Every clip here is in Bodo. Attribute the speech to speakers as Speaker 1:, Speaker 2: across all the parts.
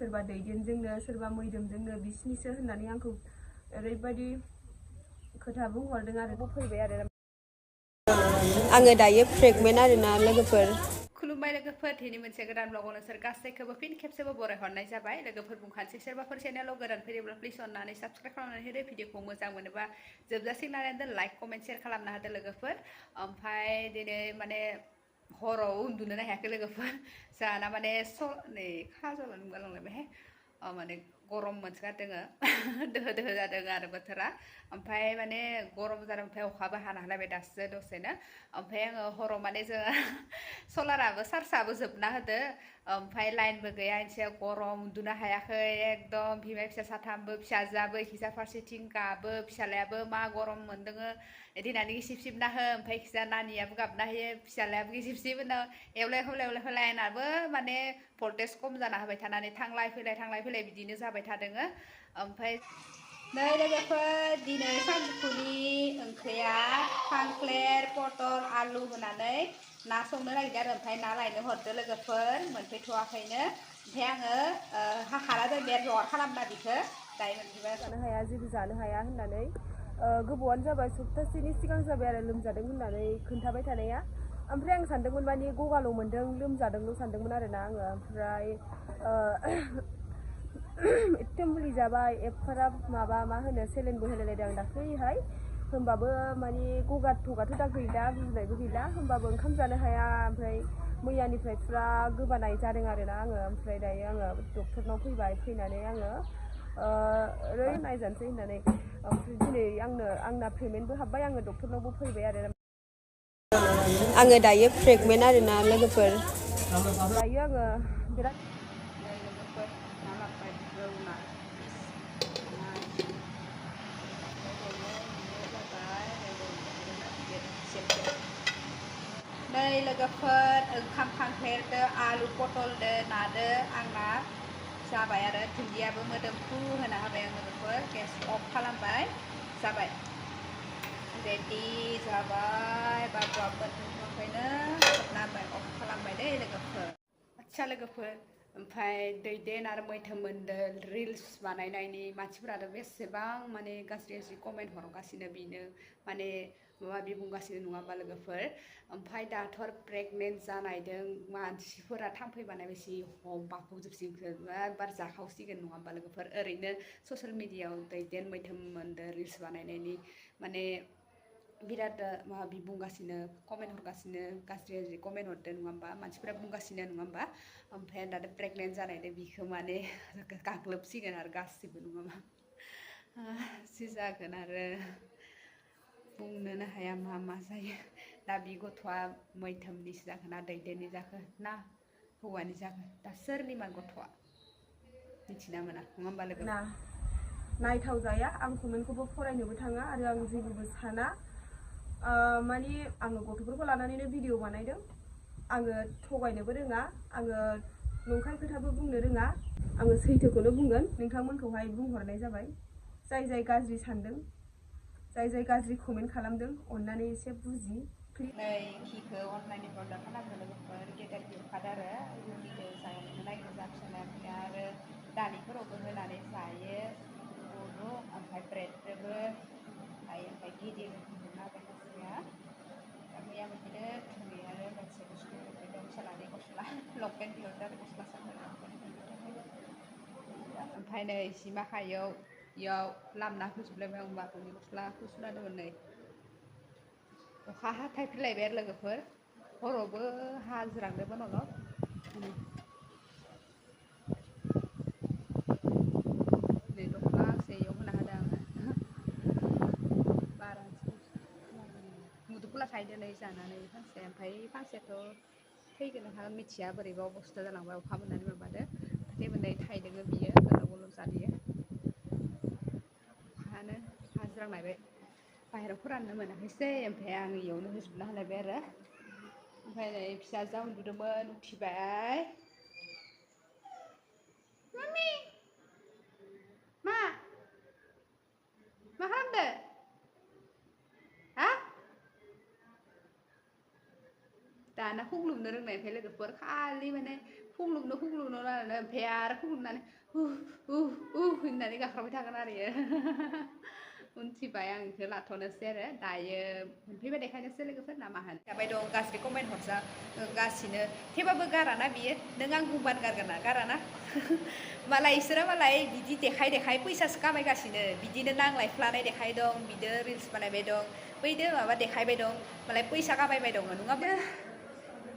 Speaker 1: सोरबा दैदेनजोंनो सोरबा मैदोमजोंनो बिसिनिसो होननानै आंखौ ओरैबायदि खोथा बुंहरदों आरो फैबाय आरो आङो दायो प्रेगनेन्ट आरोना लोगोफोर।
Speaker 2: खुलुमबाय लोगोफोर, दिनै मोनसे गोदान ब्लगाव नोंसोर गासैखौबो फिन खेबसेबो बरायहरनाय जाबाय। लोगोफोर बुंखानोसै सोरबाफोर चेनेलाव गोदान फैयोब्ला प्लिज अननानै साबस्क्राइब खालामनानै होदो। भिडिअखौ मोजां मोनोबा जोबजासिम नायनानै लाइक कमेन्ट शेयार खालामना होदो लोगोफोर। ओमफ्राय दिनै माने हराव उन्दुनो हायाखै लोगोफोर। जाना माने नै खाजल नुगालांलायबायहाय माने गरम मोनसोगारदों दोहो दोहो जादों आरो बोथोरा। ओमफ्राय माने गरम जादों, ओमफ्राय अखाबो हाना होलायबाय दासो दसेनो। ओमफ्राय आङो हराव माने जोङो सलाराबो चार्जआबो जोबना होदो, ओमफ्राय लाइनबो गैया, एसे गरम उन्दुनो हायाखै एकदम। बिमा फिसा साथामबो, फिसाजोआबो इखिजा फारसेथिं गाबो, फिसालायाबो मा गरम मोनदोङो बिदि होननानै गिसिब सिबना हो। ओमफ्राय इखिजा नानियाबो गाबना होयो, फिसालायाबो गिसिब सिबो एवलाय होलाय लाइनाबो माने भल्टेज खम जाना होबाय थानानै थांलाय फैलाय बिदिनो जाबाय थादोङो। ओमफ्राय नै लोगोफोर, दिनै सानजौफुनि ओंख्रिया खांख्लेर पटल आलु होनानै ना संनो नागिरदों आरो। ओमफ्राय ना लायनो हरदो लोगोफोर, मोनफैथ'वाखैनो। ओमफ्राय आङो हाखाना दोनबाय आरो जगार खालामना बिखौ दायो मोनफैबा
Speaker 1: जानो हाया, जेबो जानो हाया होननानै गोबावानो जाबाय, सप्तासेनि सिगां जाबाय आरो लोमजादों होननानै खोन्थाबाय थानाया। ओमफ्राय आं सानदोंमोन माने गगाल' मोन्दों, लोमजादोंल' सानदोंमोन आरोना आङो। ओमफ्राय एथ' मुलि जाबाय, एफाराब माबा मा होनो सेलेनबो होलायलायदों आं दाख्लैहाय। होमबाबो माने गगाथ' दा गैला, गुजुनायबो गैला, होमबाबो ओंखाम जानो हाया। ओमफ्राय मैयानिफ्राय फुरा गोबानाय जादों आरोना आङो। ओमफ्राय दायो आङो डक्टरनाव फैबाय, फैनानै आङो ओरै नायजानोसै होननानै। ओमफ्राय दिनै आंना पेमेन्टबो हाबबाय, आङो डक्टरनावबो फैबाय आरो। आङो दायो प्रेगनेन्ट आरोना लोगोफोर। दायो आङो बिराद
Speaker 2: लोगोफोर ना लाबोबाय रौना नै लोगोफोर, ओंखाम खांख्लेरदो आलु पटलदो नादो आंना जाबाय आरो। दुन्दियाबो मोदोमफ्रु होना होबाय आं लोगोफोर। गेस अफ खालामबाय, जाबाय रेडि जाबाय। बाबुआबो ओंखायनो खोबना होबाय, अफ खालामबाय दै लोगोफोर। आदसा लोगोफोर, ओमफ्राय दैदेन आरो मैथोमोनदो रिल्स बानायनायनि मानसिफोरानो बेसेबां माने गाज्रि कमेन्ट हरगासिनो, बेनो माने माबा माबि बुंगासिनो नङा होमबा लोगोफोर। ओमफ्राय दाथ' प्रेगनेन्ट जानायदों मानसिफोरा थाम्फै बानायबायसि हमबाखौजोबसिगोन, बार जाखावसिगोन नङा होमबा लोगोफोर। ओरैनो ससियेल मिडियायाव दैदेन मैथोमोनदो रिल्स बानायनायनि माने बिराद माबि बुंगासिनो, कमेन्ट हरगासिनो, गाज्रि कमेन्ट हरदों नङा होमबा, मानसिफोरा बुंगासिनो नङा होमबा। ओमफ्राय दा प्रेगनेन्ट जानायदों बिखौ माने गाग्लोबसिगोन आरो गासिबो नङाबा जि जागोन आरो बुंनोनो हाया मा जायो। दा बि गथ'आ मैथोमनिसो जाखो ना दैदेननि जाखो ना हौवानि जाखो, दा सोरनिमा गथ'आ मिथिना मोना नङा होमबा लोगो।
Speaker 1: नायथाव जाया, आं कमेन्टखौबो फरायनोबो थाङा आरो आं जेबोबो साना। माने आङो गथ'फोरखौ लानानैनो भिडिअ बानायदों। आङो थगायनोबो रोङा, आङो नंखाय खोथाबो बुंनो रोङा, आङो सैथोखौनो बुंगोन। नोंथांमोनखौहाय बुंहरनाय जाबाय, जाय गाज्रि सानदों, जाय गाज्रि कमेन्ट खालामदों, अननानै एसे बुजि।
Speaker 2: नै खिखौ अनलाइननि अर्डार खालामनो लोगोफोर, गेदेर बिहरखादो आरो रुटिजों जानो नागिरदों जा फिसालाया। आरो दालिफोरावबो होनानै जायो गुदुं, ओमफ्राय ब्रेडजोंबो जायो। ओमफ्राय गिदिर बिहरना होबाय सासेया। मैया बिदिनो दिनै आरो मोनसे बुस्थु बिहरदों, फिसालानि गस्ला लंपेन्ट बिहरदों आरो गस्ला ओमफ्राय नै सिमा खायाव इयाव लामना होजोबलायबाय आं बाबुनि गस्लाखौ सुना दोनमोन। नै अखा हाथाय फैलायबाय आरो लोगोफोर, हरावबो हाजिरांदोंमोन अलप। नै दख'नासो इयाव होना होदों आङो बारा मुदुफुला थाहैदों नै जानानै फांसे, ओमफ्राय फांसेयाथ' थैगोन ना मिथिया, बोरैबा अबस्था जालांबाय अखा मोननानै माबादो। थैमोन नै थाइदोंङो बियो, गोलाव गोलाव जादोयो। अखायानो हाजिरांलायबाय, बाहेरायाव फोराननो मोनाखैसै। ओमफ्राय आं इयावनो होजोबना होलायबाय आरो। ओमफ्राय नै फिसाजोआ उन्दुदोंमोन, उथिबाय। मामि मा खालामदो? हा दाना खुग्लुबनो रोंनायनिफ्राय लोगोफोर खालि माने खुग्लुबनो आरो ओमफ्राय आरो खुग्लुबनानै होननानै गाख्राबबाय थागोन आरो इयो उनथिबाय आं इखौ लाथ'नोसै आरो दायो मोनफैबाय देखायनोसै लोगोफोर ना मा होनो जाबाय दं गाज्रि कमेन्ट हरगासिनो थेवबाबो गाराना बियो नों आं बुंबानो गारगोना गाराना मालाय इसोरो मालाय बिदि देखाय फैसासो खामायगासिनो बिदिनो नांलायफ्लानाय देखाय दं बिदो रिल्स बानायबाय दं बैदो माबा देखायबाय दं मालाय फैसा खामायबाय दं नङा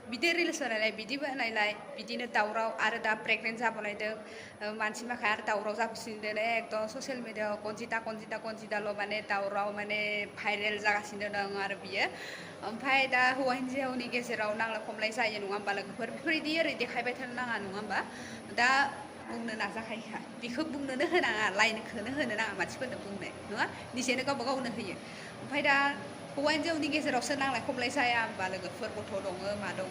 Speaker 2: बिदि रिल्स बानायलाय बिदि बानायलाय बिदिनो दावराव आरो दा प्रेगनेन्ट जाबावनायदों मानसि माखाया आरो दावराव जागासिनो एकदम ससियेल मिडियाआव कनजिताल' माने दावराव माने भाइरेल जागासिनो दं आरो बियो ओमफ्राय दा हौवा हिन्जावनि गेजेराव नांलाय खमलाय जायो नङा होमबा लोगोफोर बेफोरबायदि ओरै देखायबाय थानो नाङा नङा होमबा दा बुंनो नाजाखायो बेखौ बुंनोनो होनाङा लाइनखौनो होनो नाङा मानसिफोरनो बुंनो नङा निजेनो गावबा गावनो होयो ओमफ्राय दा हौवा हिन्जावनि गेजेरावसो नांलाय खमलाय जाया होमबा लोगोफोर गथ' दङ मा दङ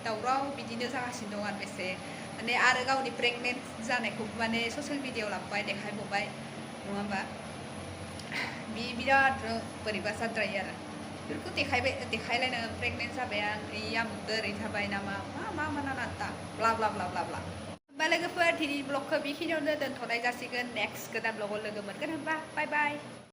Speaker 2: दावराव बिदिनो जागासिनो दं आरो बेसे माने आरो गावनि प्रेगनेन्ट जानायखौ माने ससियेल मिडियाआव लाबोबाय देखायबावबाय नङा होमबा बे बिराद बोरैबा जाद्रायो आरो बेफोरखौ देखायलायनो प्रेगनेन्ट जाबाय आं आमुखदो ओरै थाबाय नामा मा नाना ब्ला होमबा लोगोफोर दिनै ब्लगखौ बेखिनियावनो दोनथ'नाय जासिगोन नेक्स्ट गोदान ब्लगाव लोगो मोनगोन होनबा बाय